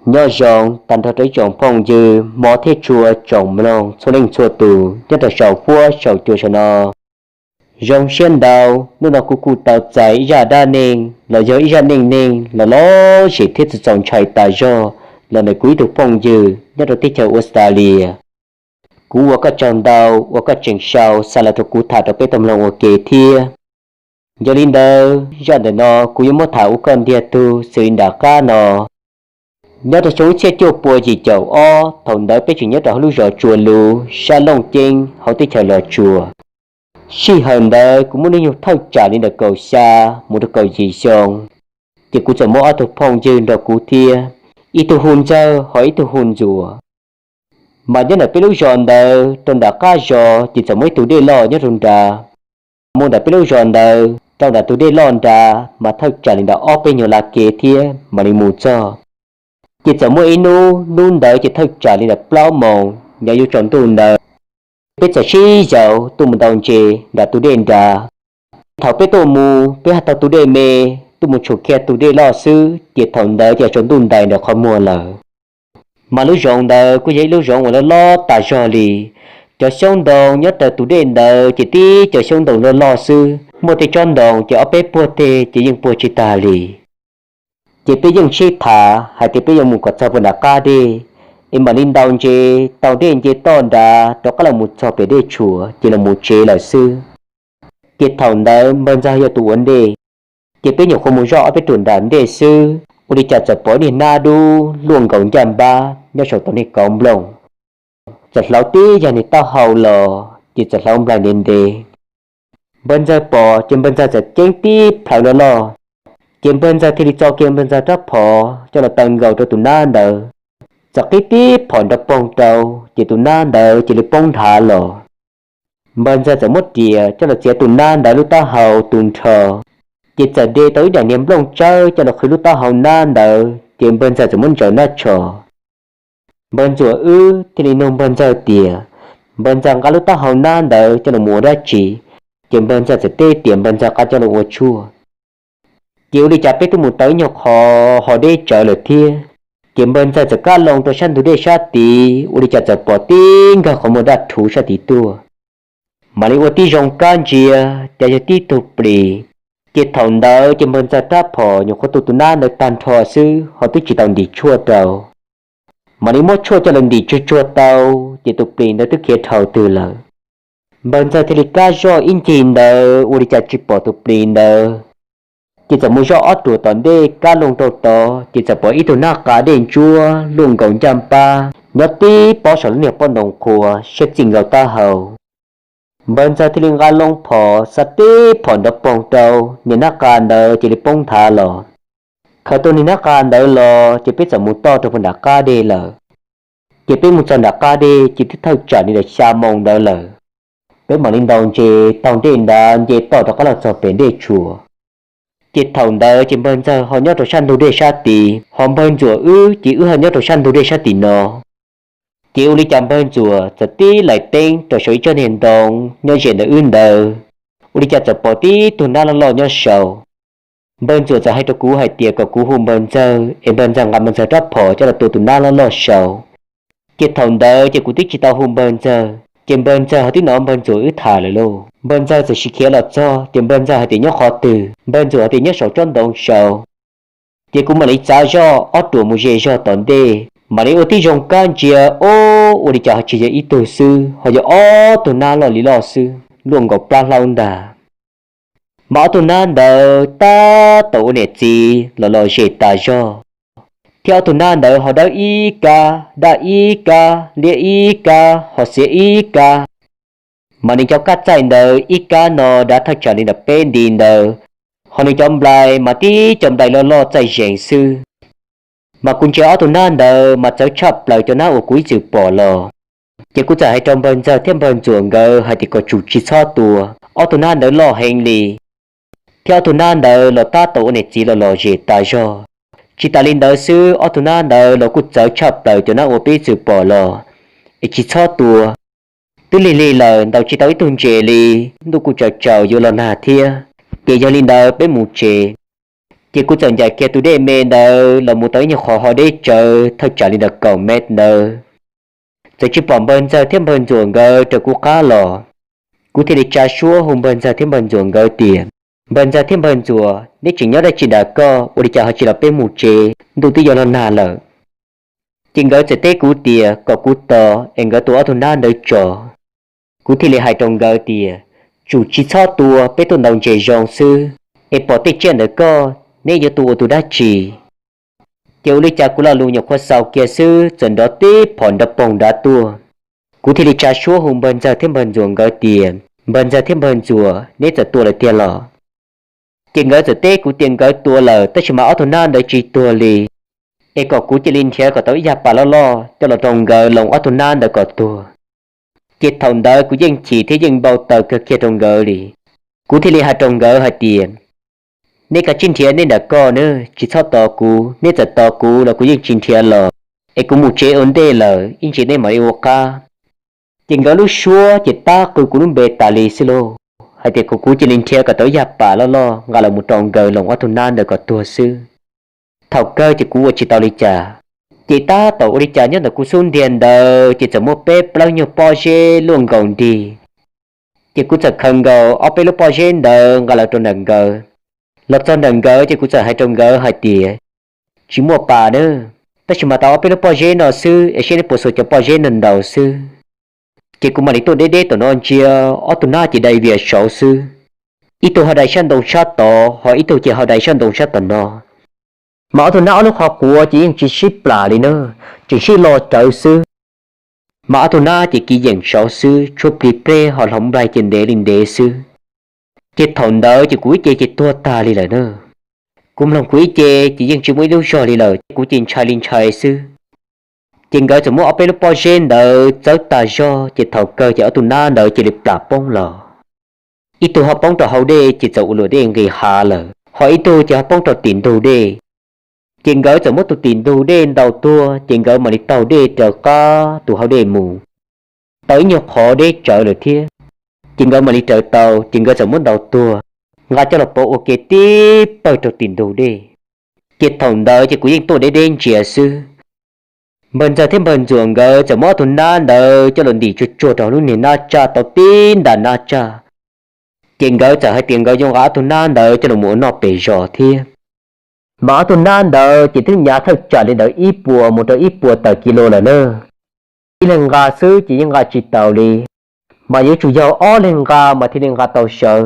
Nyob zoo tag nrho rau ib tsoom phooj ywg hmov thiab tshua tsoom mloog txhua leej txhua tus nyob rau saum huab saum cua saum no. Zoo siab ntau, hnub no kuv kuj tau txais ib zaj dab neeg los yog ib zaj neej neeg los lom zem thiab txaus ntshai tas zog los ntawm kuv ib tug phooj ywg nyob rau teb chaws Australia. Kuv ua koj tsaug ntau uas koj tseem sau xa los rau kuv tham rau peb tau mloog ua ke thiab. Yog li ntawd zaj ntawm no kuv yuav muab tham ua koj ntiag tug xws li nram qab no. Nyob rau xyoo ib txhiab cuaj pua yim caum ob, thaum ntawd peb tseem nyob rau hauv lub zos Tsua Lus sab Looj Ceeb hauv teb chaws Los Tsuas. Sij hawm ntawd kuv muaj hnub nyoog thawj tsam li ntawm kaum xya mus rau kaum yim xyoo, ces kuv txawm muaj ob tug phooj ywg nrog kuv thiab, ib tug hu Ntxawg ho ib tug hu Ntxuam. Mas nyob ntawm peb lub zos ntawd rau nram qab zos ces txawm muaj ib tug dej loj nyob rau nrad. Mus ntawm peb lub zos ntawd rau nram tus dej loj nrad mas thawj tsam li ntawm ob peb nyuag laj kev thiab mam li mus txog. Ces txawm muaj ib hnub, hnub ntawd ces thawj tsam li ntawm plaub moos nyob yuav tsaus ntuj ntawd, peb txawm sib yaum tuaj mus ntaus ntses nram tus dej nrad. Thaum peb tuaj mus peb ho taug tus dej me tuaj mus tshum kiag tus dej loj xwb ces thaum ntawd ces tsaus ntuj ntais nram qhov muag lawm. Mas lub zoov ntawd kuj yog ib lub zoov uas loj loj tas zog li. Cov xyoob ntoo nyob raws tus dej ntawd ces tib cov xyoob ntoo loj loj xwb, muaj tej tsob ntoo ces ob peb puag teg ces yeej puag tsis tag li. Ces peb yeej sib tham hais tias peb yuav mus kom txog puag nram qab dej, es mam li ntaus ntses taug dej nce toj nrad rov qab los mus txog pem dej tshuam ces los mus tsev lawm xwb. Ces thaum ntawd Npawg Ntxawg yog tus ua ntej, ces peb nyuam qhuav mus zoj ob peb ruam nram ntej xwb, ua li cas txawm pom niag nab dub luaj nkaus ncaj npab nyob saum tau niag kauv nplooj. Txawm hlauv tib yag niag taub hau los ces txawm hlauv nplaig ntev ntev. Npawg Ntxawg pom ces Npawg Ntxawg txawm ceeb tib plhaw loj loj, ces Npawg Ntxawg thiaj li txo kiag Npawg Ntxawg rab phom coj los taw nkaus rau tus nab ntawd. Txawm qhib tib phom nrov poog rau, ces tus nab ntawd cia li poob nthav los. Npawg Ntxawg txawm muab riam coj los txiav tus nab ntawd lub taub hau tu nrho, ces txawm de tau ib daim niag nplooj tsawb coj los qhwv lub taub hau nab ntawd, ces Npawg Ntxawg txawm muab ntsaws nab tsho. Npawg Ntxuam wb thiaj li nug Npawg Ntxawg tias, Npawg Ntxawg nqa lub taub hau nab ntawd coj los mus ua dab tsi? Ces Npawg Ntxawg txawm teb tias Npawg Ntxawg nqa coj los ua tshuaj. Ces ua li cas peb twb mus tau ib nyuag qhov ho deb tsawv lawm thiab, ces Npawg Ntxawg txawm kab loo rau sab ntug dej sab tid, ua li cas txawm pom tib nkawg qhov muag daj rhuv sab tid tuaj. Mam li ua tib zoo kab ntsia, cas yog tib tug plis. Ces thaum ntawd ces Npawg Ntxawg rab phom nyuam qhuav tu tus nab ntawd tag nrho xwb ho twb tsis tau ntim tshuaj rau. Mam li muab tshuaj coj los ntim tsuag tsuag tau, ces tus plis ntawd twb khiav dhau twg lawm. Npawg Ntxawg thiaj li kab zoj ib ncig ntawd ua li cas tsis pom tus plis ntawd. Ces txawm mus zoj ob ruam tom ntej kab loo rau tod, ces txawm pom ib tug nab qa dej ntsuab luaj nkaus ncaj npab nyob tib pob saum lub niag pob ntoo qhua siab txij nkaus taub hau. Npawg Ntxawg thiaj li nqa loo phom xa tib phom nrov poog rau niag nab qa ntawd cia li poob nthav los. Khaws tau niag nab qa ntawd los ces peb txawm mus toj rau puag nram qab deg lawm. Ces peb mus txog nram qab deg ces twb thawj tsam li ntawm xya moos ntawd lawm. Peb mam li ntaus ntses taug dej nrad nce toj rov qab los txog pem dej tshuam. Ces thaum ntawd ces Npawg Ntxawg ho nyob rau sab ntug dej sab tid, ho Npawg Ntxuam wb ces wb ho nyob rau sab ntug dej sab tim no. Ces ua li cas Npawg Ntxuam txawm tib laim teeb rau saum ib tsob niag ntoo nyob ze ntawm wb ntawd, ua li cas txawm pom tib tug nab loj loj nyob saud. Npawg Ntxuam txawm hais rau kuv hais tias kom kuv hu Npawg Ntxawg es Npawg Ntxawg nqa Npawg Ntxawg rab phom coj los tua tus nab loj loj saud. Ces thaum ntawd ces kuv twb tsis tau hu Npawg Ntxawg, ces Npawg Ntxawg ho twb hnov Npawg Ntxuam wb tham lawm lauj. Npawg Ntxawg txawm sis khiav los txog ces Npawg Ntxawg hais tias nyob qhov twg, Npawg Ntxuam hais tias nyob saum tsob ntoo saud. Ces kuv mam li txav zoj ob ruam mus ze zog tom ntej, mam li ua tib zoo kab ntsia, o, ua li cas ho tsis yog ib tug xwb, ho yog ob tug nab loj li loj xwb, luaj nkaus plab hlaub ntag. Mas ob tug nab ntawd tab tom ua niam txiv los lom zem tas zog, thiab ob tug nab ntawd ho dawb ib kab, daj ib kab, liab ib kab, ho xiav ib kab. Mas nws cov kab txaij ntawd ib kab no dav thaj tsam li ntawm peb nti ntawd, ho nws cov nplai mas tib cov nplai loj loj txaij zees xwb. Mas kuv ntsia ob tug nab ntawd mas txawv tshaj plaws cov nab uas kuv ib txwm pom los. Ces kuv txawm hais rau Npawg Ntxawg thiab Npawg Ntxuam nkawd hais tias kom tsum tsis txhob tua, ob tug nab ntawd loj heev li, thiab ob tug nab ntawd los tab tom ua niam txiv los lom zem tas zog. Tsis tas li ntawd xwb, ob tug nab ntawd los kuj txawv tshaj plaws cov nab uas peb ib txwm pom los, es tsis txhob tua. Twb lig lig lawm, ntaus tsis tau ib tug ntses li, ntuj kuj tsaus tsaus yuav los nag thiab. Ces yog li ntawd peb mus tsev. Ces kuv txawm ncaim kiag tus dej me ntawd los mus tau ib nyuag qhov ho deb tsawv thawj tsam li ntawm kaum mev ntawd, txawm tsis pom npawg ntxawg thiab npawg ntxuam nkawd raws kuv qab los. Kuv thiaj li tsa suab hu npawg ntxawg thiab npawg ntxuam nkawd tias, npawg ntxawg thiab npawg ntxuam, neb tseem nyob dab tsi nram koj, ua li cas ho tsis los peb mus tsev, ntuj twb yuav los nag lawm? Ces nkawd txawm teb kuv tias kom kuv tos es nkawd tua ob tug nab ntawd tso. Kuv thiaj li hais rau nkawd tias, tsum tsis txhob tua, peb tuaj ntaus ntses zoo xwb, es pom tej tsiaj ntawm koj, neb yuav tua ua tus dab tsi? Ces ua li cas kuv lo lus nyuam qhuav xaus kiag xwb txawm nrov tib phom nrov poog nrad tuaj. Kuv thiaj li tsa suab hu npawg ntxawg thiab npawg ntxuam nkawd tias, npawg ntxawg thiab npawg ntxuam, neb txawm tua lawm tiag los? Ces nkawd txawm teb kuv tias nkawd tua lawm tab sis mas ob tug nab ntawd tsis tuag li, es kom kuv cia li nrhiav kom tau ib yag pas loj loj coj los rau nkawd loo ob tug nab ntawd kom tuag. Ces thaum ntawd kuv yeej chim thiab yeej npau taws kawg kiag rau nkawd li. Kuv thiaj li hais rau nkawd hais tias, neb kav tsij nrhiav neb nram koj na, tsis txhob tos kuv, neb txawm tos kuv los kuv yeej tsis nrhiav los, es kuv mus tsev ua ntej lawm, ib ntsis neb mam li ua qab. Ces nkawd lub suab ces tab qw kuv lub npe tas li xwb lauj, hais tias kom kuv cia li nrhiav kom tau ib yag pas loj loj nqa los mus rau nkawd loo ob tug nab ntawd kom tuag xwb. Thaum kawg ces kuv ua tsis tau li cas. Ces tab tom ua li cas nyob ntawm kuv xub ntiag ntawd ces txawm muaj peb plaub nyuag pob zeb luaj nkaus nrig. Ces kuv txawm khaws nkaus ob peb lub pob zeb ntawd nqa los rau ntawm nkawd. Los txog ntawm nkawd ces kuv txawm hais rau nkawd hais tias, tsis muaj pas na, tab sis mas tau ob peb lub pob zeb no xwb es seb neb puas xuas cov pob zeb no ntaus xwb. Ces kuv mam li tuaj deb deb tom no ntsia, ob tug nab ces dai vias saud xwb. Ib tug ho dai sab ntoo sab tod, ho ib tug ces ho dai sab ntoo sab tom no. Mas ob tug nab ob lub qhov quav ces yeej tsis sib plam li na, tseem sib lo rawv xwb. Mas ob tug nab ces kiv yeem saud xwb, tshuab plig pleb ho hloov nplaig ces ntev li ntev xwb. Ces thaum ntawd ces kuv ib ce ces tuag tag li lawm na. Kuv mloog kuv ib ce ces yeej tsis muaj ib lub zog li lawm, kuv ces ntshai li ntshai xwb. Ces nkawd txawm muab ob peb lub pob zeb ntawd txawb tag zog ces thaum kawg ces ob tug nab ntawd cia li plam poob los. Ib tug ho poob rau hauv dej ces txawm ua luam dej nqis hav lawm, ho ib tug ces ho poob rau tim ntug dej. Ces nkawd txawm muab tus tim ntug dej ntaus tuag ces nkawd mam li taug dej raws qab tus hauv dej mus, tau ib nyuag qhov deb tsawv lawm thiab. Ces nkawd mam li raws tau ces nkawd txawm muab ntaus tuag, nqa coj los pov ua ke tib pawg rau tim ntug dej. Ces thaum ntawd ces kuv yeej tuaj deb deb ntsia xwb. Npawg ntxawg thiab npawg ntxuam nkawd txawm muab ob tug nab ntawd coj los ntim tsuag tsuag rau lub niag nab tsaj tau tib nta nab tsaj. Ces nkawd txawm hais tias nkawd yuav nqa ob tug nab ntawd coj los mus ua noj pem zos thiab. Mas ob tug nab ntawd ces twb nyav thawj tsam li ntawd ib puas mus rau ib puas tawm kis lus lawm na. Ib leeg nqa xwb ces yeej nqa tsis taus li, mas yuav tsum yog ob leeg nqa mas thiaj li nqa tau sawv.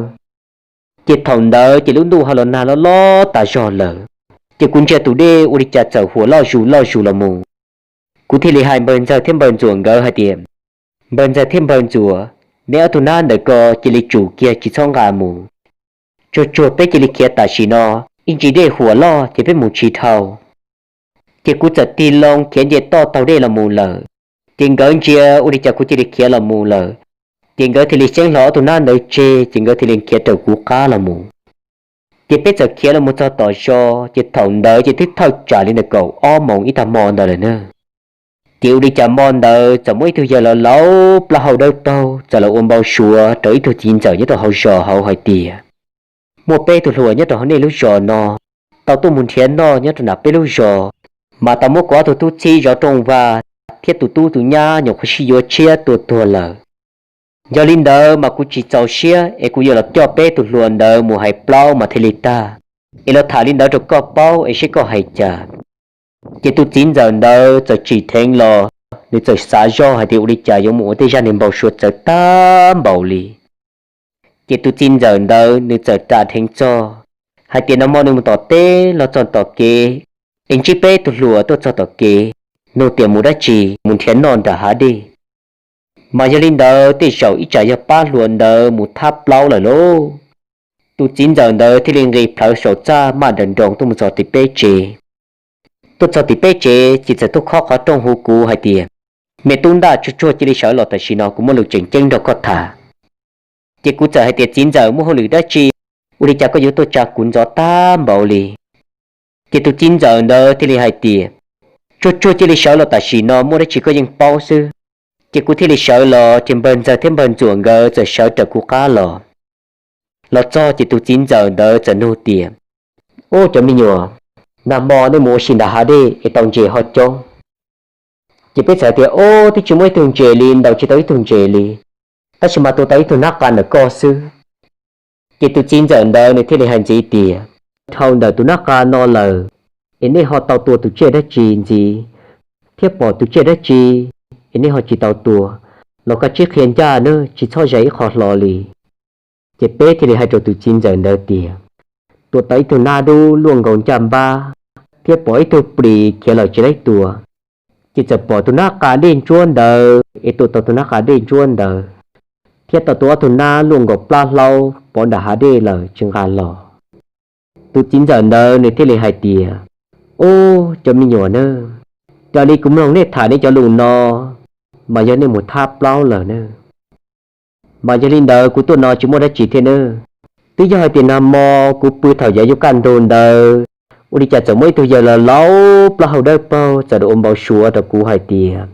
Ces thaum ntawd ces lub ntuj ho los nag loj loj tas zog lawm. Ces kuv ntsia tus dej ua li cas txawm huam loj zus loj zus los mus. Kuv thiaj li hais npawg ntxawg thiab npawg ntxuam nkawd hais tias, npawg ntxawg thiab npawg ntxuam, neb ob tug nab ntawm ko cia li tsum kiag tsis txhob nqa mus. Tsuag tsuag peb cia li khiav tam sim no, ib ntsis dej huam loj ces peb mus tsis dhau. Ces kuv txawm tig loo khiav nce toj taug dej los mus lawm. Ces nkawd ntsia ua li cas kuv cia li khiav los mus lawm, ces nkawd thiaj li xyeeb hlo ob tug nab ntawd tseg ces nkawd thiaj li khiav raws kuv qab los mus. Ces peb txawm khiav los mus txog tom zos ces thaum ntawd ces twb thawj tsam li ntawm kaum ob moos ib tag hmo ntawd lawm na. Ces ua li cas hmo ntawd txawm muaj ib tug yawg laus laus plaub hau dawb paug txawm los ua npau suav rau ib tug txiv ntxawm nyob rau hauv zos hauv hais tias, muaj peb tug hluas nyob rau hauv nej lub zos no tau tuaj mus nrhiav noj nyob rau nram peb lub zos, mas tau muab kuv ob tug tub txib zov rooj vag thiab tus tub tus nyab nyuam qhuav sib yuav tshiab tua tuag lawm. Yog li ntawd mas kuv tsis txaus siab es kuv yuav los coj peb tug hluas ntawd mus hais plaub mas thiaj li tag. Es los tham li ntawd rau koj paub es seb koj hais cas. Ces tus txiv ntxawm ntawd txawm tsim dheev los, nws txawm xav zoj hais tias ua li cas yuav mus ua tej zaj niag npau suav txawv tag npaum li. Ces tus txiv ntxawm ntawd nws txawm ras dheev txog hais tias nag hmo nws mus tom teb los txog tom kev, es ntsib peb tug hluas tuaj txog tom kev, nug tias mus dab tsi, mus nrhiav noj nram hav dej. Mas yog li ntawd tej zaum ib tsam yog pab hluas ntawd mus thab plaub lawm lauj. Tus txiv ntxawm ntawd thiaj li nqis plhawv saum txaj maj nroos nroos tuaj mus txog tim peb tsev. Tuaj txog tim peb tsev ces txawm tuaj khob qhov rooj hu kuv hais tias, me tub ntaj, tsuag tsuag cia li sawv los tam sim no, kuv muaj lus tseem ceeb nrog koj tham. Ces kuv txawm hais tias, txiv ntxawm, muaj hauj lwm dab tsi, ua li cas koj yuav tuaj tsa kuv ntxov tag npaum li? Ces tus txiv ntxawm ntawd thiaj li hais tias, tsuag tsuag cia li sawv los tam sim no, muaj dab tsi koj yeej paub xwb. Ces kuv thiaj li sawv los, ces npawg ntxawg thiab npawg ntxuam nkawd txawm sawv raws kuv qab los. Los txog ces tus txiv ntxawm ntawd txawm nug tias, Ub, cov me nyuam, nag hmo nej mus ua si nram hav dej es tau ntses ho coob. Ces peb txawm tias, Ub, twb tsis muaj ib tug ntses li, ntaus tsis tau ib tug ntses li, tab sis mas tua tau ib tug nab qa ntawm koj xwb. Ces tus txiv ntxawm ntawd nws thiaj li hais ntxiv tias, Dhau ntawm tus nab qa no lawm, es nej ho tau tua tus tsiaj dab tsi ntxiv, thiab pom tus tsiaj dab tsi es nej ho tsis tau tua, los koj tsib qhia ncaj nawb, tsis txhob zais ib qho hlo li. Ces peb thiaj li hais rau tus txiv ntxawm ntawd tias, Tua tau ib tug nab dub luaj nkaus ncaj npab, thiab pom ib tug plis khiav los tsis laib tua. Ces txawm pom tus nab qa dej ntsuab ntawd es tua tau tus nab qa dej ntsuab ntawd, thiab tau tua ob tug nab luaj nkaus plab hlaub pov nram hav dej lawm tsis nqa los. Tus txiv ntxawm ntawd nws thiaj li hais tias, Ub, cov me nyuam na, raws li kuv mloog nej tham nej cov lus no, mas yog nej mus thab plaub lawm na. Mas yog li ntawd kuv tuaj no tsis muaj dab tsi thiab na. Twb yog hais tias nag hmo kuv pw thaum yav yuav kaj ntug ntawd, ua li cas txawm muaj ib tug yawg laus laus plaub hau dawb paug txawm ua npau suav rau kuv hais tias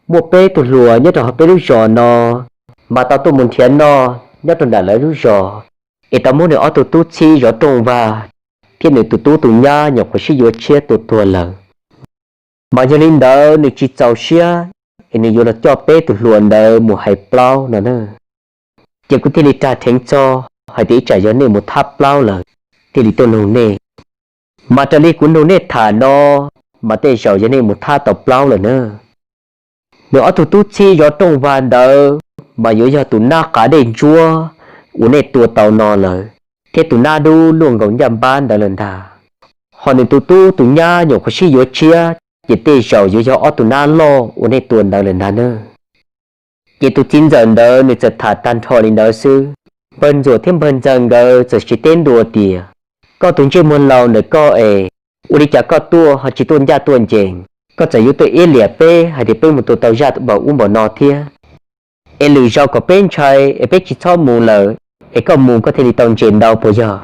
muaj peb tug hluas nyob rau hauv peb lub zos no, mas tau tuaj mus nrhiav noj nyob rau nram lawv lub zos, es tau muab nws ob tug tub txib zov rooj vag thiab nws tus tub tus nyab nyuam qhuav sib yuav tshiab tua tuag lawm. Mas yog li ntawd nws tsis txaus siab, es nws yuav los coj peb tug hluas ntawd mus hais plaub no na. Ces kuv thiaj li rag dheev txog hais tias ib tsam yog nej mus thab plaub lawm thiaj li tuaj nug nej. Mas raws li kuv nug nej tham no, mas tej zaum yog nej mus thab tau plaub lawm na. Nws ob tug tub txib zov rooj vag ntawd mas yuav yog tus nab qa dej ntsuab uas nej tua tau no lawm, thiab tus nab dub luaj nkaus ncaj npab ntawd lawm ntag. Ho nws tus tub tus nyab nyuam qhuav sib yuav tshiab, ces tej zaum yuav yog ob tug nab loj uas nej tua ntawd lawm ntag na. Ces tus txiv ntxawm ntawd nws txawm tham tag nrho li ntawd xwb, npawg ntxuam thiab npawg ntxawg nkawd txawm tsis teb ntua tias, Koj tus ntsej muag laus ntawm koj es, ua li cas koj tuaj ho tsis tuaj ncaj tuaj ncees, koj txawm yuav tuaj iab liam peb hais tias peb mus tua tau zaj npaum ub npaum no thiab, es lwm zaus kom peb ntshai es peb tsis txhob mus lawm, es koj mus koj thiaj li tau ntses ntau puas yog?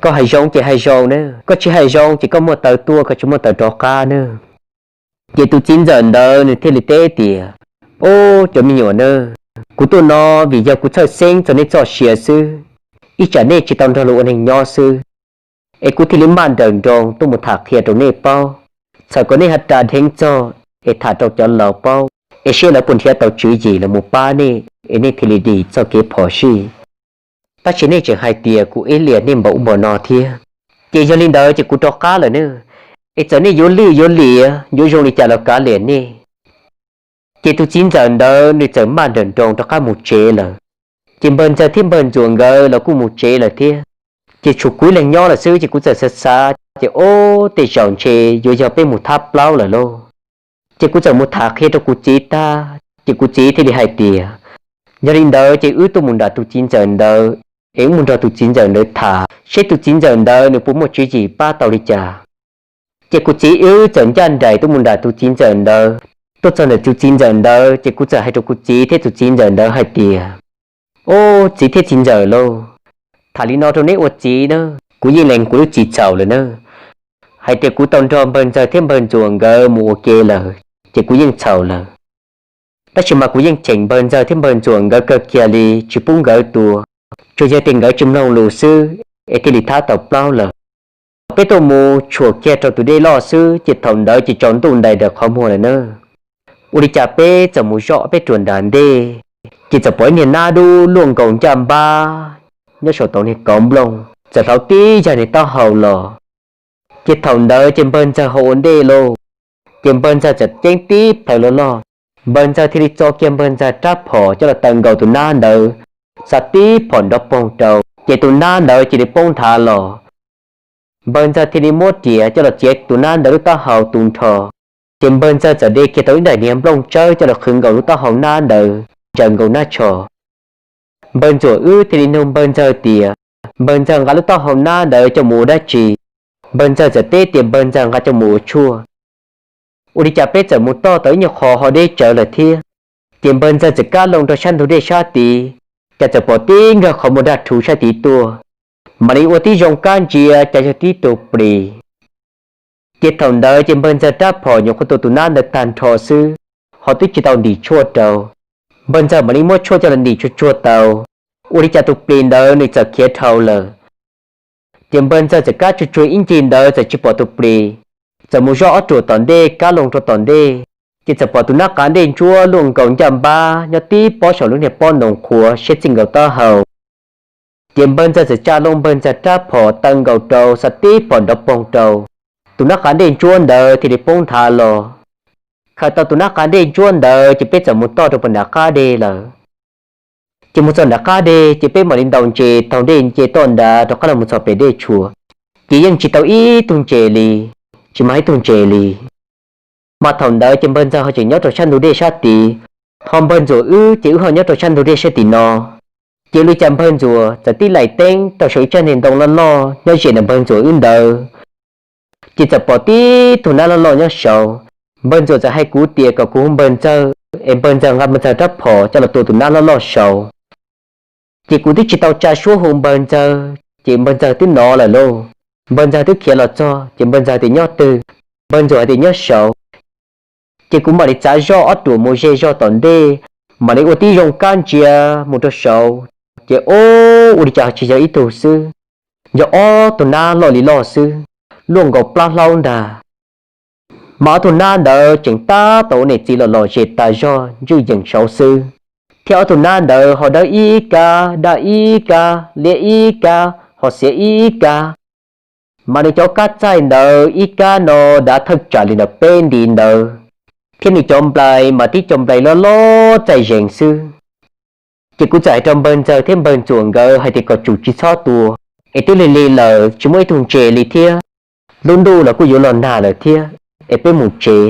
Koj hais zoo ces hais zoo na, koj tsis hais zoo ces koj muaj taw tuaj koj tsis muaj taw rov qab na. Ces tus txiv ntxawm ntawd nws thiaj li teb tias, Ub, cov me nyuam na, kuv tuaj no vim yog kuv txhawj xeeb txog nej txoj sia xwb, ib tsam nej tsis tau nrog luag ua neeg nyob xwb, es kuv thiaj li maj nrawm nroos tuaj mus tham qhia rau nej paub, txhawm kom nej ho rag dheev txog es tham rau cov laus paub, es seb lawv puas nrhiav tau tswv yim los mus pab nej es nej thiaj li dim txoj kev phom sij. Tab sis nej tseem hais tias kuv iab liam nej npaum ub npaum no thiab, ces yog li ntawd ces kuv rov qab lawm na. Es txawm nej yuav lwj yuav liam yuav zoo li cas los kav liam nej. Ces tus txiv ntxawm ntawd nws txawm maj nrawm nroos rov qab mus tsev lawm. Ces npawg ntxawg thiab npawg ntxuam nkawd los kuj mus tsev lawm thiab. Ces tshuav kuv ib leeg nyob lawm xwb, ces kuv txawm xav xav ces, Ob, tej zaum ntshe yuav yog peb mus thab plaub lawm lauj. Ces kuv txawm mus tham qhia rau kuv txiv tag, ces kuv txiv thiaj li hais tias, Yog li ntawd ces wb tuaj mus nram tus txiv ntxawm ntawd, es wb mus nrog tus txiv ntxawm ntawd tham seb tus txiv ntxawm ntawd nws puas muaj tswv yim pab tau li cas. Ces kuv txiv wb txawm ncaj nraim tuaj mus nram tus txiv ntxawm ntawd. Tuaj txog ntawm tus txiv ntxawm ntawd ces kuv txawm hais rau kuv txiv thiab tus txiv ntxawm ntawd hais tias, Ob, txiv thiab txiv ntxawm lauj, tham li no rau neb ua txiv na, kuv yeej lees kuv lub txiv txhaum lawm na. Hais tias kuv tau nrog npawg ntxawg thiab npawg ntxuam nkawd mus ua ke lawm, ces kuv yeej txhaum lawm. Tab sis mas kuv yeej cheem npawg ntxawg thiab npawg ntxuam nkawd kawg kiag li tsis pub nkawd tua, tsuas yog tias nkawd tsis mloog lus xwb es thiaj li thab tau plaub lawm. Peb tuaj mus tshuam kiag rau tus dej loj xwb, ces thaum ntawd ces tsaus ntuj ntais rawm qhov muag lawm na. Ua li cas peb txawm mus zoj peb ruam nram ntej, ces txawm pom ib niag nab dub luaj nkaus ncaj npab nyob saum tau niag kauv nplooj, txawm hlauv tib yag niag taub hau los. Ces thaum ntawd ces npawg ntxawg ho ua ntej lauj, ces npawg ntxawg txawm ceeb tib plhaws loj loj. Npawg ntxawg thiaj li txo kiag npawg ntxawg rab phom coj los taw nkaus tus nab ntawd, xa tib phom nrov poog rau, ces tus nab ntawd cia li poob nthav los. Npawg ntxawg thiaj li muab riam coj los txiav tus nab ntawd lub taub hau tu nrho. Ces npawg ntxawg txawm de kiag tau ib daim niag nplooj tsawb coj los qhwv nkaus lub taub hau nab ntawd, ntsaws nkaus nab tsho. Npawg ntxuam wb thiaj li nug npawg ntxawg tias, Npawg ntxawg, nqa lub taub hau nab ntawd coj mus ua dab tsi? Npawg ntxawg txawm teb tias npawg ntxawg nqa coj mus ua tshuaj. Ua li cas peb txawm mus txog tau ib nyuag qho ho deb tsawv lawm thiab. Ces npawg ntxawg txawm kab loo rau sab ntug dej sab tid, cas txawm pom tib nkawg qhov muag daj rhuv sab tid tuaj, mam li ua tib zoo kab ntsia cas yog tib tug plis. Ces thaum ntawd ces npawg ntxawg rab phom nyuam qhuav tua tus nab ntawd tag nrho xwb, ho twb tsis tau ntim tshuaj rau. Npawg ntxawg mam li muab tshuaj coj los ntim tsuag tsuag tau, ua li cas tus plis ntawd nws txawm khiav dhau lawm. Ces npawg ntxawg txawm kab tsuag tsuag ib ncig ntawd txawm tsis pom tus plis, txawm mus zoj ob ruam tom ntej kab loo rau tom ntej, ces txawm pom tus nab qav dej ntsuab luaj nkaus ncaj npab nyob tib pob saum lub niag pob ntoo qhuav siab txij nkaus taub hau. Ces npawg ntxawg txawm tsa loo npawg ntxawg rab phom taw nkaus rau, xa tib phom nrov poog rau, tus nab qav dej ntsuab ntawd thiaj li poob nthav los. Khaws tau tus nab qav dej ntsuab ntawd ces peb txawm mus toj rau puag nram qab deg lawm. Ces mus txog nram qab deg ces peb mam li ntaus ntses taug dej nce toj nrad rov qab los mus txog pem dej tshua. Ces yeej tsis tau ib tug ntses li, tsis mag ib tug ntses li. Mas thaum ntawd ces npawg ntxawg ho tseem nyob rau sab ntug dej sab tid, ho npawg ntxuam wb ces wb ho nyob rau sab ntug dej sab tim no. Ces ua li cas npawg ntxuam txawm tib laim teeb tau saum ib tsob niag ntoo loj loj nyob ze ntawm npawg ntxuam wb ntawd, ces txawm pom tib tug nab loj loj nyob saud. Npawg ntxuam txawm hais kuv tias kom kuv hu npawg ntxawg es npawg ntxawg nqa npawg ntxawg rab phom coj los tua tus nab loj loj saud. Ces kuv twb tsis tau tsa suab hu npawg ntxawg ces npawg ntxawg twb nov lawm lauj. Npawg ntxawg twb khiav los txog ces npawg ntxawg tias nyob twg, npawg ntxuam hais tias nyob saud. Ces kuv mam li txav zoj ob ruam mus ze zog tom ntej, mam li ua tib zoo kab ntsia mus rau saud, ces o, ua li cas tsis yog ib tug xwb, yog ob tug nab loj li loj xwb, luaj nkaus plab hlaub ntag. Mas ob tug nab ntawd tseem tab tom ua niam txiv los lom zem tas zog ntswj yeem saud xwb, thiab ob tug nab ntawd ho dawb ib kab daj ib kab liab ib kab ho xiav ib kab. Mas nws cov kab txaij ntawd ib kab no dav thawj tsam li ntawm peb nti ntawd, thiab nws cov nplai mas tib co nplai loj loj txaij zees xwb. Ces kuv txawm hais rau npawg ntxawg thiab npawg ntxuam nkawd hais tias kom tsum tsis txhob tua, es twb lig lig lawm tsis muaj ib tug ntses li thiab, lub ntuj los kuj yuav los nag lawm thiab, es peb mus tsev.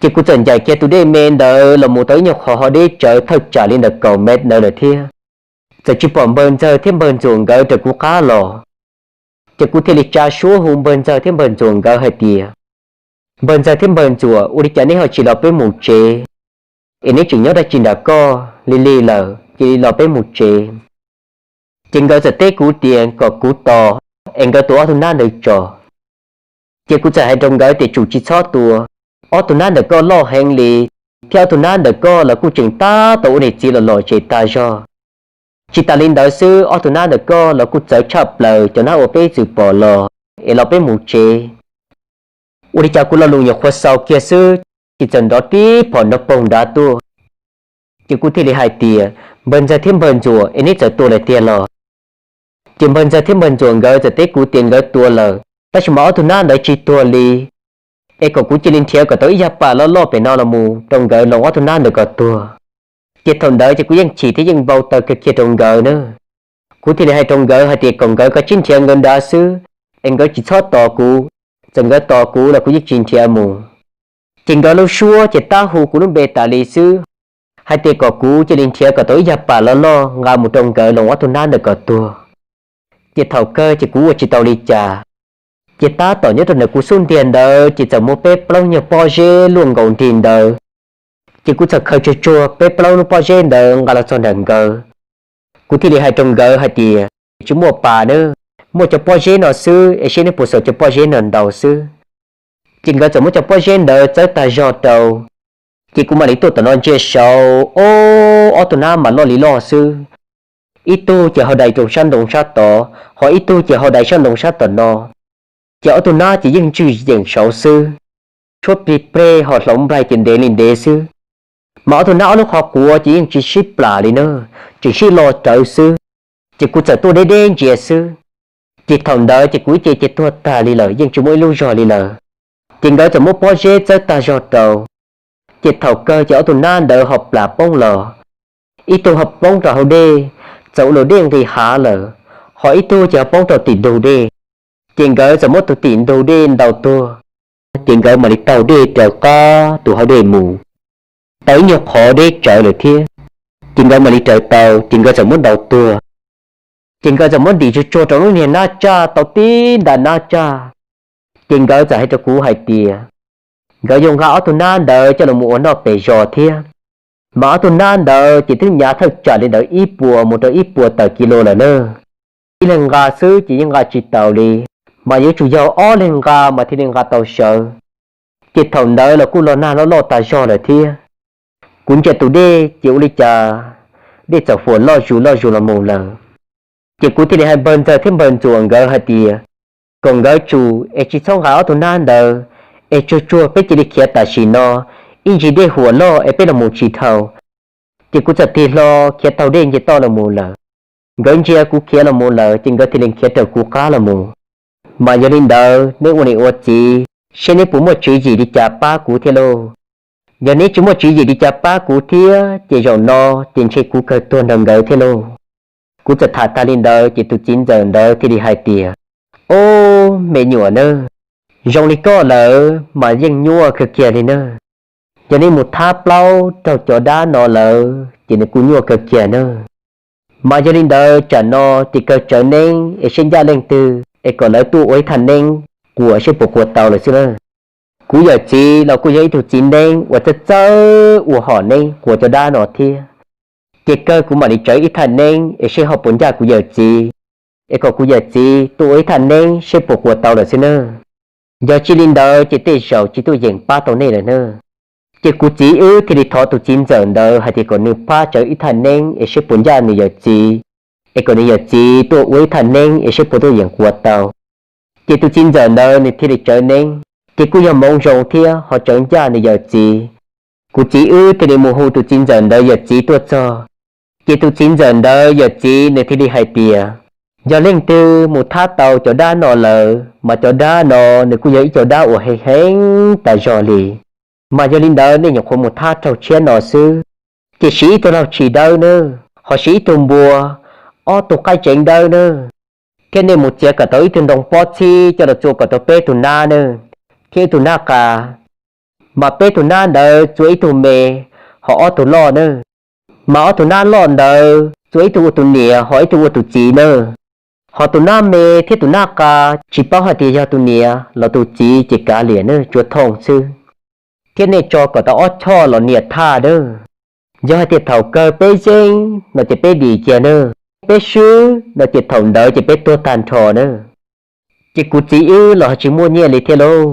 Ces kuv txawm ncaim kiag tus dej me ntawd los mus tau ib nyuag qhov ho deb tsawv thawj tsam li ntawm kaum mev ntawd lawm thiab, txawm tsis pom npawg ntxawg thiab npawg ntxuam nkawd raws kuv qab los. Ces kuv thiaj li tsa suab hu npawg ntxawg thiab npawg ntxuam nkawd hais tias, npawg ntxawg thiab npawg ntxuam, ua li cas neb ho tsis los peb mus tsev, es neb tseem nyob dab tsi nram koj, lig lig lawm cia li los peb mus tsev. Ces nkawd txawm teb kuv tias kom kuv tos, es nkawd tua ob tug nab ntawd tso. Ces kuv txawm hais rau nkawd tias tsum tsis txhob tua, ob tug nab ntawm koj loj heev li, thiab ob tug nab ntawm koj los kuj tseem tab tom ua niam txiv los lom zem tas zog. Tsis tas li ntawd xwb, ob tug nab ntawm koj los kuj txawv tshaj plaws cov nab uas peb txwm pom los, es los peb mus tsev. Ua li cas kuv lo lus nyuam qhuav xaus kiag xwb, ces txawm nrov tib phom nrov poog nrad tuaj. Ces kuv thiaj li hais tias, npawg ntxawg thiab npawg ntxuam, es neb txawm tua lawm tiag los? Ces npawg ntxawg thiab npawg ntxuam nkawd txawm teb kuv tias nkawd tua lawm, tab sis mas ob tug nab ntawd tsis tuag li, es kom kuv cia li nrhiav kom tau ib yag pas loj loj pem no los mus rau nkawd loos ob tug nab ntawd kom tuag. Ces thaum ntawd ces kuv yeej chim thiab yeej npau taws kawg kiag rau nkawd na. Kuv thiaj li hais rau nkawd hais tias kom nkawd kav tsij nrhiav nkawd nrad xwb, es nkawd tsis txhob tos kuv, txawm nkawd tos kuv los kuv yeej tsis nrhiav mus. Ces nkawd lub suab ces tab hu kuv lub npe tas li xwb, hais tias kom kuv cia li nrhiav kom tau ib yag pas loj loj nqa mus rau nkawd loos ob tug nab ntawd kom tuag. Ces thaum kawg ces kuv ua tsis tau li cas, ces tab tom nyob rau ntawm kuv xub ntiag ntawd ces txawm muaj peb plaub nyuag pob zeb luaj nkaus nrig ntawd. Ces kuv txawm khaws tsuag tsuag peb plaub lub pob zeb ntawd nqa los txog ntawm nkawd. Kuv thiaj li hais rau nkawd hais tias, tsis muaj pas na, muaj cov pob zeb no xwb es seb neb puas xaus cov pob zeb no ntaus xwb. Ces nkawd txawm muab cov pob zeb ntawd txawb tag zog rau. Ces kuv mam li tuaj tom no ntsia saud, o, ob tug nab mas loj li loj xwb. Ib tug ces ho dai rau sab ntoo sab tod, ho ib tug ces ho dai sab ntoo sab tom no. Ces ob tug nab ces yeej ntswj yeem saud xwb, tshuab plig plej ho hloov nplaig ces ntev li ntev xwb. Mas ob tug nab ob lub qhov quav ces yeej tsis sib plam li na, tseem sib lo rawv xwb. Ces kuv txawm tuaj deb deb ntsia xwb. Ces thaum ntawd ces kuv ib ce ces tuag tag li lawm, yeej tsis muaj ib lub zog li lawm. Ces nkawd txawm muab pob zeb txawb tag zog rau. Ces thaum kawg ces ob tug nab ntawd ho plam poob los. Ib tug ho poob rau hauv dej, txawm ua luam dej nqis hav lawm, ho ib tug ces ho poob rau tim ntug dej. Ces nkawd txawm muab tus tim ntug dej ntaus tuag, ces nkawd mam li taug dej raws qab tus hauv dej mus, tau ib nyuag qhov deb tsawv lawm thiab. Ces nkawd mam li raws tau, ces nkawd txawm muab ntaus tuag. Ces nkawd txawm muab ntim tsuag tsuag rau lub niag nab tsaj tau tib nta nab tsaj. Ces nkawd txawm hais rau kuv hais tias, nkawd yuav nqa ob tug nab ntawd coj los mus ua noj pem zos thiab. Mas ob tug nab ntawd ces twb nyav thawj tsam li ntawd ib puas mus rau ib puas tawm kis lus lawm na. Ib leeg nqa xwb ces yeej nqa tsis taus li, mas yuav tsum yog ob leeg nqa mas thiaj li nqa tau sawv. Ces thaum ntawd los kuj los nag loj loj tas zog lawm thiab. Kuv ntsia tus dej ces ua li cas dej txawm huam loj zus loj zus los mus lawm. Ces kuv thiaj li hais npawg Ntxawg thiab npawg Ntxuam nkawd hais tias kom nkawd tsum es tsis txhob nqa ob tug nab ntawd, es tsuag tsuag peb cia li khiav tam sim no, ib ntsis dej huam loj es peb los mus tsis dhau. Ces kuv txawm tig hlo khiav taug dej nce toj los mus lawm. Nkawd ntsia kuv khiav los mus lawm ces nkawd thiaj li khiav raws kuv qab los mus. Mas yog li ntawd nej ua niam ua txiv seb neb puas muaj tswv yim li cas pab kuv thiab lauj. Yog neb tsis muaj tswv yim li cas pab kuv thiab ces zaum no ces ntshe kuv kawg tuag nrog nkawd thiab lauj. Kuv txawm tham tag li ntawd ces tus txiv ntxawm ntawd thiaj li hais tias, Ob, me nyuam na, zoo li koj lawm mas yeej nyuaj kawg kiag li na. Yog nej mus thab plaub raug cov dab no lawm ces nws kuj nyuaj kawg kiag na. Mas yog li ntawd tsam no ces kawg tsawv neeb es seb ncaj leej twg es kom lawv tuaj ua ib thaj neeb quas seb puas quas tau lawm xwb na. Kuv yawm txiv los kuj yog ib tug txiv neeb uas txawj txawj ua hom neeb quas cov dab no thiab. Ces kawg kuv mam li tsawv ib thaj neeb es seb ho puas ncaj kuv yawm txiv, es kom kuv yawm txiv tuaj ua ib thaj neeb seb puas quas tau lawm xwb na. Yog tsis li ntawd ces tej zaum tsis tuaj yeem pab tau nej lawm na. Ces kuv txiv wb thiaj li thov tus txiv ntxawm ntawd hais tias kom nws pab tsawv ib thaj neeb es seb puas ncaj nws yawm txiv, es kom nws yawm txiv tuaj ua ib thaj neeb es seb puas tuaj yeem quas tau. Ces tus txiv ntxawm ntawd nws thiaj li tsawv neeb, ces kuj yog hmoov zoo thiab ho tsawv ncaj nws yawm txiv. Kuv txiv wb thiaj li mus hu tus txiv ntxawm ntawd yawm txiv tuaj txog. Ces tus txiv ntxawm ntawd yawm txiv nws thiaj li hais tias, yog leej twg mus thab tau cov dab no lawm mas cov dab no nws kuj yog ib co dab uas heev heev tas zog li. Mas yog li ntawd nej nyuam qhuav mus thab raug tshiab no xwb, ces siv ib tug laug tshis dawb na, ho siv ib tug npua, ob tug qaib tsev dawb na, thiab nej mus txiav kom tau ib tug ntoo pob txhib coj los txua kom tau peb tug nab na, thiab ib tug nab qa. Mas peb tug nab ntawd txua ib tug me, ho ob tug loj na. Mas ob tug nab loj ntawd txua ib tug ua tus niam ho ib tug ua tus txiv na. Ho tus nab me thiab tus nab qa tsis paub hais tias yog tus niam los tus txiv ces kav liam na, tsuav thooj xwb. Thiab nej tso kom tau ob choj los nias thaj na. Yog hais tias thaum kawg peb yeej no ces peb dim kiag na, peb swb no ces thaum ntawd ces peb tuag tag nrho na. Ces kuv txiv wb los ho tsis muaj nyiaj li thiab lauj.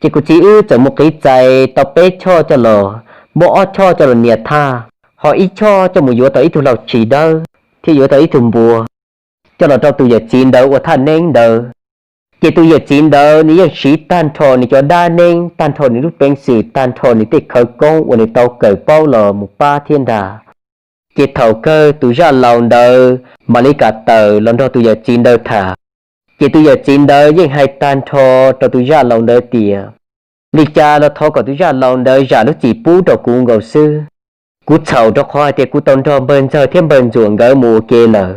Ces kuv txiv wb txawm mus qiv txais tau peb choj coj los, muab ob choj coj los nias thaj, ho ib choj coj mus yuav tau ib tug laug tshis dawb thiab yuav tau ib tug npua, coj los rau tus yawm txiv ntawd ua thaj neeb ntawd. Ces tus yawm txiv ntawd nws yeej siv tag nrho nws cov dab neeb, tag nrho nws lub peev xwm, tag nrho nws tej khawv koob uas nws tau kawm paub los mus pab thiab ntag. Ces thaum kawg tus zaj laus ntawd mam li kam tawm los nrog tus yawm txiv ntawd tham. Ces tus yawm txiv ntawd yeej hais tag nrho rau tus zaj laus ntawd tias, li cas los thov kom tus zaj laus ntawd zam lub txim pub rau kuv nkaus xwb. Kuv txhaum rau qhov hais tias kuv tau nrog npawg Ntxawg thiab npawg Ntxuam nkawd mus ua ke lawm,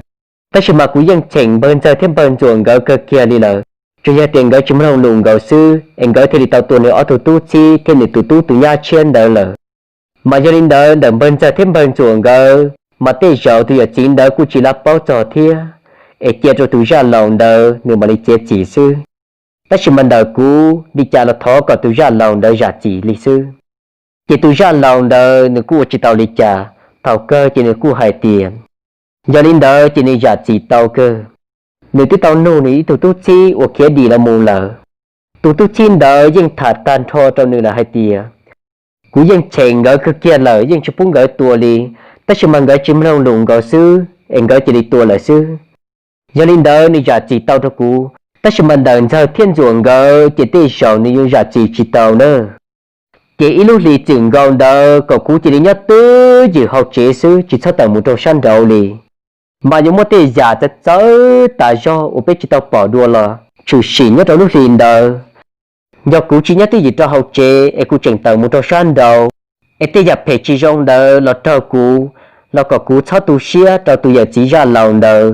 tab sis mas kuv yeej cheem npawg Ntxawg thiab npawg Ntxuam nkawd kawg kiag li lawm. Tsuas yog tias nkawd tsis mloog lus nkaus xwb es nkawd thiaj li tau tua nws ob tug tub txib thiab nws tus tub tus nyab tshiab ntawd lawm. Mas yog li ntawd ntawm npawg Ntxawg thiab npawg Ntxuam nkawd mas tej zaum tus yawm txiv ntawd kuj tsis lab paub txog thiab, es cia rau tus zaj laus ntawd nws mam li txiav txim xwb. Tab sis mas ntawm kuv li cas los thov kom tus zaj laus ntawd zam txim li xwb. Ces tus zaj laus ntawd nws kuj ua tsis tau li cas, thaum kawg ces nws kuj hais tias, yog li ntawd ces nws zam txim tau kawg. Nws twb tau nug nws ib tug tub txib uas khiav dim los mus lawm. Tus tub txib ntawd yeej tham tag nrho rau nws lawm hais tias, kuv yeej cheem nkawd kawg kiag lawm, yeej tsis pub nkawd tua li, tab sis mas nkawd tsis mloog lus nkaus xwb es nkawd cia li tua lawm xwb. Yog li ntawd nws zam txim tau rau kuv, tab sis mas ntawm Ntxawg thiab Ntxuam nkawd ces tej zaum nws yuav zam txim tsis tau na. Ces ib lub hlis txwm nkaus ntawd kom kuv cia li nyob twj ywm hauv tsev xwb, tsis txhob tawm mus rau sab nraud li. Mas yuav muaj tej yam txawv txawv tas zog uas peb tsis tau pom dua los tshwm sim nyob rau lub hlis ntawd. Yog kuv tsis nyob twj ywm rau hauv tsev es kuv tseem tawm mus rau sab nraud, es tej yam phem tsis zoo ntawd los raug kuv, los kom kuv txhob tu siab rau tus yawm txiv zaj laus ntawd.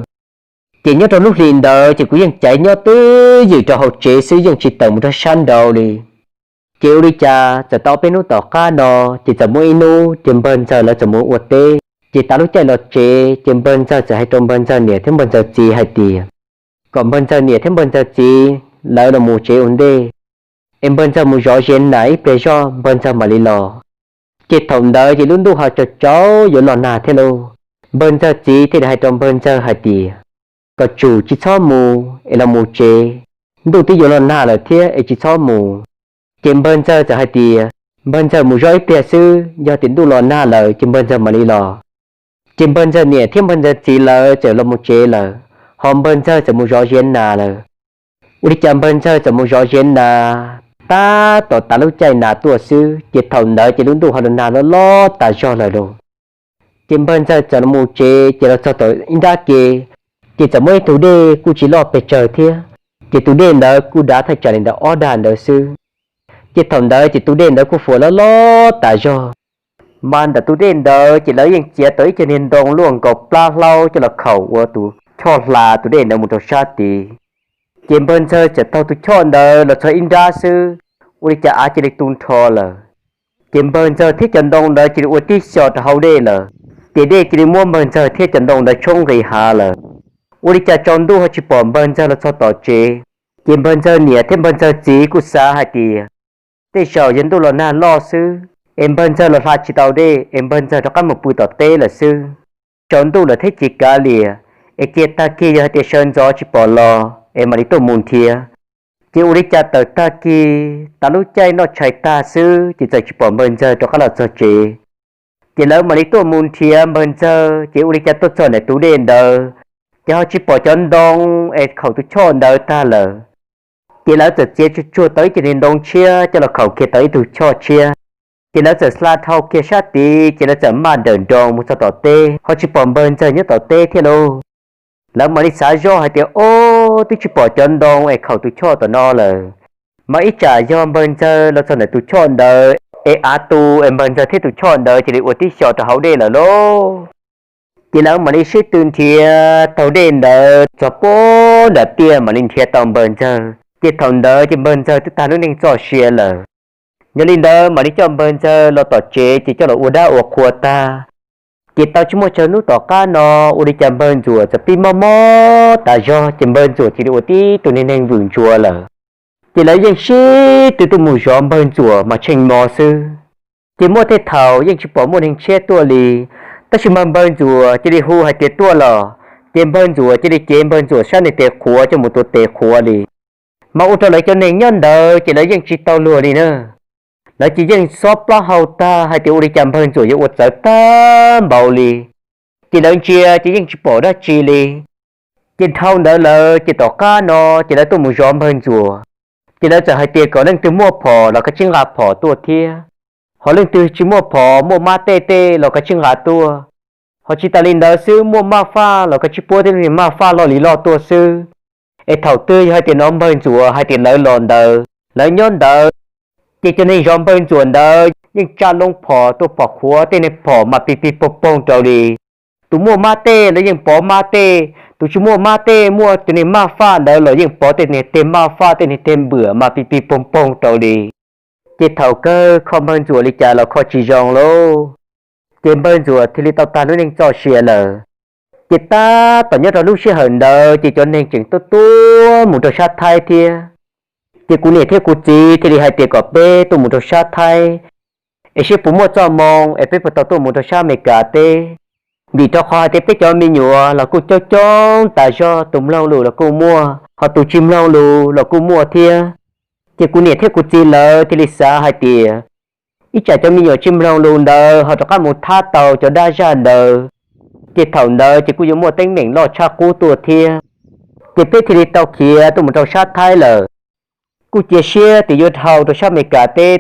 Ces nyob rau lub hlis ntawd ces kuv yeej caiv nyob twj ywm rau hauv tsev xwb, yeej tsis tawm mus rau sab nraud li. Ces ua li cas txawm tau peb hnub tom qab no, ces txawm muaj ib hnub ces npawg Ntxawg lawv txawm mus ua teb. Ces tav lub caij los tsev ces npawg Ntxawg txawm hais rau npawg Ntxawg niam thiab npawg Ntxawg txiv hais tias, kom npawg Ntxawg niam thiab npawg Ntxawg txiv lawv los mus tsev ua ntej, es npawg Ntxawg mus zov ze nas ib pliag zoj npawg Ntxawg mam li los. Ces thaum ntawd ces lub ntuj ho tsaus tsaus yuav los nag thiab lauj. Npawg Ntxawg txiv thiaj li hais rau npawg Ntxawg hais tias, kom tsum tsis txhob mus es los mus tsev, ntuj twb yuav los nag lawm thiab es tsis txhob mus. Ces npawg Ntxawg txawm hais tias, npawg Ntxawg mus zov ib pliag xwb, yog tias ntuj los nag lawm ces npawg Ntxawg mam li los. Ces npawg Ntxawg niam thiab npawg Ntxawg txiv lawv txawm los mus tsev lawm. Ho npawg ntxawg txawm mus zov ziav nas lawm. Ua li cas npawg ntxawg txawm mus zov ziav nas, tab tom tav lub caij nas tuaj xwb, ces thaum ntawd ces lub ntuj ho nag loj loj tas zog lawm lauj. Ces npawg ntxawg txawm los mus tsev, ces los txog tom ib nrab ke, ces txawm muaj ib tug dej kuj tsis loj pes tsawg thiab, ces tus dej ntawd kuj dav thaj tsam li ntawm ob dag ntawd xwb. Ces thaum ntawd ces tus dej ntawd kuj fuam loj loj tas zog. Mas ntawm tus dej ntawd ces lawv yeej txiav tau ib co niag ntoo luaj nkaus plab hlaub coj los khaum ua tus choj hla tus dej ntawd mus rau sab tid. Ces npawg ntxawg txawm taug tus choj ntawd los txog ib nrab xwb, ua li cas av cia li tu nrho lawm. Ces npawg ntxawg thiab cov ntoo ntawd cia li ua tib xyo rau hauv dej lawm. Ces dej cia li muab npawg ntxawg thiab cov ntoo ntawd tshoob nqis hav lawm. Ua li cas tsaus ntuj ho tsis pom npawg ntxawg los txog tom tsev. Ces npawg ntxawg niam thiab npawg ntxawg txiv kuj xav hais tias tej zaum yog ntuj los nag loj xwb es npawg ntxawg los hla tsis tau dej es npawg ntxawg rov qab mus pw tom teb lawm xwb. Tsaus ntuj lawm thiab tsis kav liam, es cia tag kis yog hais tias sawv ntxov tsis pom los es mam li tuaj mus nrhiav. Ces ua li cas tawm tag kis tav lub caij noj tshais tag xwb ces txawm tsis pom npawg ntxawg rov qab los txog tsev. Ces lawv mam li tuaj mus nrhiav npawg ntxawg, ces ua li cas tuaj txog ntawm tus dej ntawd, ces ho tsis pom cov ntoo es khaum tus choj ntawd tag lawm. Ces lawv txawm txiav tsuag tsuag tau ib co niag ntoo tshiab coj los khaum kiag tau ib tug choj tshiab. Ces lawv txawm hla dhau kiag sab tid, ces lawv txawm maj nrawm nroos mus txog tom teb, ho tsis pom npawg ntxawg nyob tom teb thiab lauj. Lawv mam li xav zoj hais tias, Ob, twb tsis pom cov ntoo es khaum tus choj tom no lawm, mas ib tsam yog npawg ntxawg los txog ntawm tus choj ntawd es av tu es npawg ntxawg thiab tus choj ntawd cia li ua tib xyo rau hauv dej lawm lauj. Ces lawv mam li sib tw nrhiav taug dej ntawd txog puag nram tiaj mam li nrhiav tau npawg ntxawg. Ces thaum ntawd ces npawg ntxawg twb tag lub neej txoj sia lawm. Yog li ntawd mam li coj npawg ntxawg los tom tsev ces coj los ua dab ua qhua tag. Ces tau tsis muaj tsawg hnub tom qab no, ua li cas npawg ntxuam txawm pib mob mob tas zog, ces npawg ntxuam cia li ua tib tug niag neeg vwm ntsuav lawm. Ces lawv yeej sib tw tuaj mus zov npawg ntxuam mas tsheej mo xwb. Ces muaj tej thaum yeej tsis pom muaj neeg tshiab tuaj li, tab sis mas npawg ntxuam cia li hu hais tias tuaj los, ces npawg ntxuam cia li cev npawg ntxuam sab niag tes qhuav coj mus tuav tes qhuav li. Mas ua rau lawv cov neeg nyob ntawd ces lawv yeej tsis tau luag li na. Lawv ces yeej xob plaub hau tag hais tias ua li cas npawg ntxuam yuav ua txawv tag npaum li. Ces lawv ntsia ces yeej tsis pom dab tsi li. Ces dhau ntawd lawm ces tom qab no ces lawv tuaj mus zov npawg ntxuam. Ces lawv txawm hais tias kom leej twg muaj phom los kav tsij nqa phom tuaj thiab, ho leej twg tsis muaj phom muaj mab tej tej los kav tsij nqa tuaj. Ho tsis tas li ntawd xwb, muaj maj faj los kav tsij puab tej lub niag maj faj loj li loj tuaj xwb. Es thaum twg yog hais tias hnov npawg ntxuam hais tias lawv los ntawd, lawv nyob ntawd, ces cov neeg zov npawg ntxuam ntawd yeej tsa loo phom tuaj pov qhuav tej niag phom mas pig pig poog poog rau li. Tus muaj mab tej lawv yeej pov mab tej, tus tsis muaj mab tej muaj tus niag maj faj ntawd los yeej pov tej niag teg maj faj tej niag teg npwam mas pig pig poog poog rau li. Ces thaum kawg kho npawg ntxuam li cas los kho tsis zoo lauj. Ces npawg ntxuam thiaj li tau tag lub neej txoj sia lawm. Ces tab tom nyob rau lub sij hawm ntawd ces cov neeg tseem tuaj tuaj mus rau sab Thaib thiab. Ces kuv niam thiab kuv txiv thiaj li hais tias kom peb tuaj mus rau sab Thaib, es seb puas muaj txoj moo es peb puas tau tuaj mus rau sab Amelikas teb. Vim rau qhov hais tias peb cov me nyuam los kuj coob coob tas zog, tus mloog lus los kuj muaj, ho tus tsis mloog lus los kuj muaj thiab. Ces kuv niam thiab kuv txiv lawv thiaj li xav hais tias ib tsam cov me nyuam tsis mloog lus ntawd ho rov qab mus thab tau cov dab zaj ntawd, ces thaum ntawd ces kuj yuav muaj teeb meem loj tshaj qub tuaj thiab. Ces peb thiaj li tau khiav tuaj mus rau sab Thaib lawm. Kuj cia siab tias yuav dhau rau sab Amelikas teb,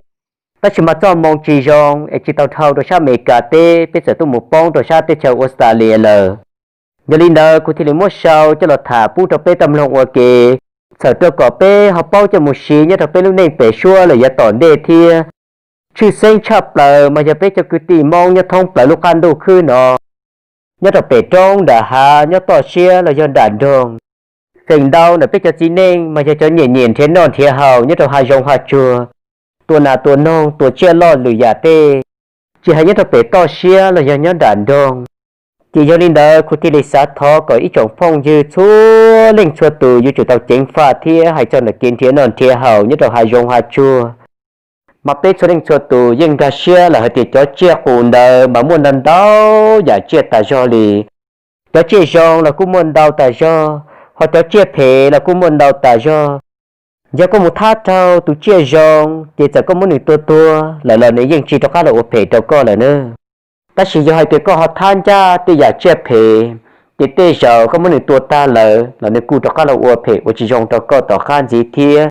tab sis mas txoj moo tsis zoo es tsis tau dhau rau sab Amelikas teb, peb txawm tuaj mus poob rau sab teb chaws Australia lawm. Yog li ntawd kuv thiaj li muab sau coj los tham pub rau peb tau mloog ua ke, txhawm rau kom peb ho paub coj mus siv nyob rau peb lub neej pem suab lawm yav tom ntej thiab. Tshwj xeeb tshaj plaws mas yog peb cov kwv tij Hmoob nyob thoob plaws lub qab ntuj khwb no, nyob rau pem roob nram hav, nyob toj siab los yog nram nroog, feem ntau ntawm peb cov txiv neej mas yog cov nyiam nyiam nrhiav noj nrhiav haus nyob rau hav zoov hav tsuag, tua nas tua noog tua tsiaj loj lwm yam tej, tsis hais nyob rau pem toj siab los yog nyob nram nroog. Ces yog li ntawd kuv thiaj li xav thov kom ib tsoom phooj ywg txhua leej txhua tus yuav tsum tau ceev faj thiab hais txog ntawm kev nrhiav noj nrhiav haus nyob rau hav zoov hav tsuag. Mas peb txhua leej txhua tus yeej nkag siab lawm hais tias cov tsiaj qus ntawd mas muaj ntau ntau yam tsiaj tas zog li. Cov tsiaj zoo los kuj muaj ntau tas zog, ho cov tsiaj phem los kuj muaj ntau tas zog. Yog koj mus thab raug tus tsiaj zoo, ces txawm koj muab nws tua tuag lawm los nws yeej tsis rov qab los ua phem rau koj lawm na. Tab sis yog hais tias koj ho thab ncaj tej yam tsiaj phem, ces tej zaum koj muab nws tua tag lawm los nws kuj rov qab los ua phem ua tsis zoo rau koj tom qab ntxiv thiab.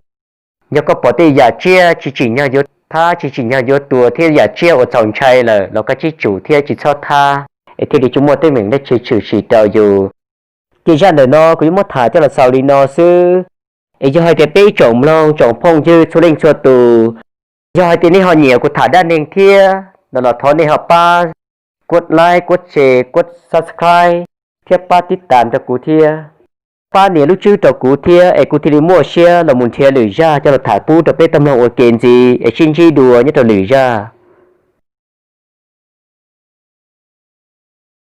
Yog koj pom tej yam tsiaj tsis tsim nyog yuav thab, tsis tsim nyog yuav tua thiab yam tsiaj uas txaus ntshai lawm los koj tsib tsum thiab tsis txhob thab, es thiaj li tsis muaj teeb meem dab tsi tshwm sim rau yus. Ces zaj ntawm no kuv yuav muab tham coj los xaus li no xwb. Es yog hais tias peb ib tsoom mloog tsoom phooj ywg txhua leej txhua tus, yog hais tias nej ho nyiam kuv tham dab neeg thiab no los thov nej ho pab kuab like, kuab share, kuab subscribe thiab pab tib tas rau kuv thiab, pab nias lub tswb rau kuv thiab es kuv thiaj li muaj siab los mus nrhiav lwm zaj coj los tham pub rau peb tau mloog ua ke ntxiv es sib ntsib dua nyob rau lwm zaj.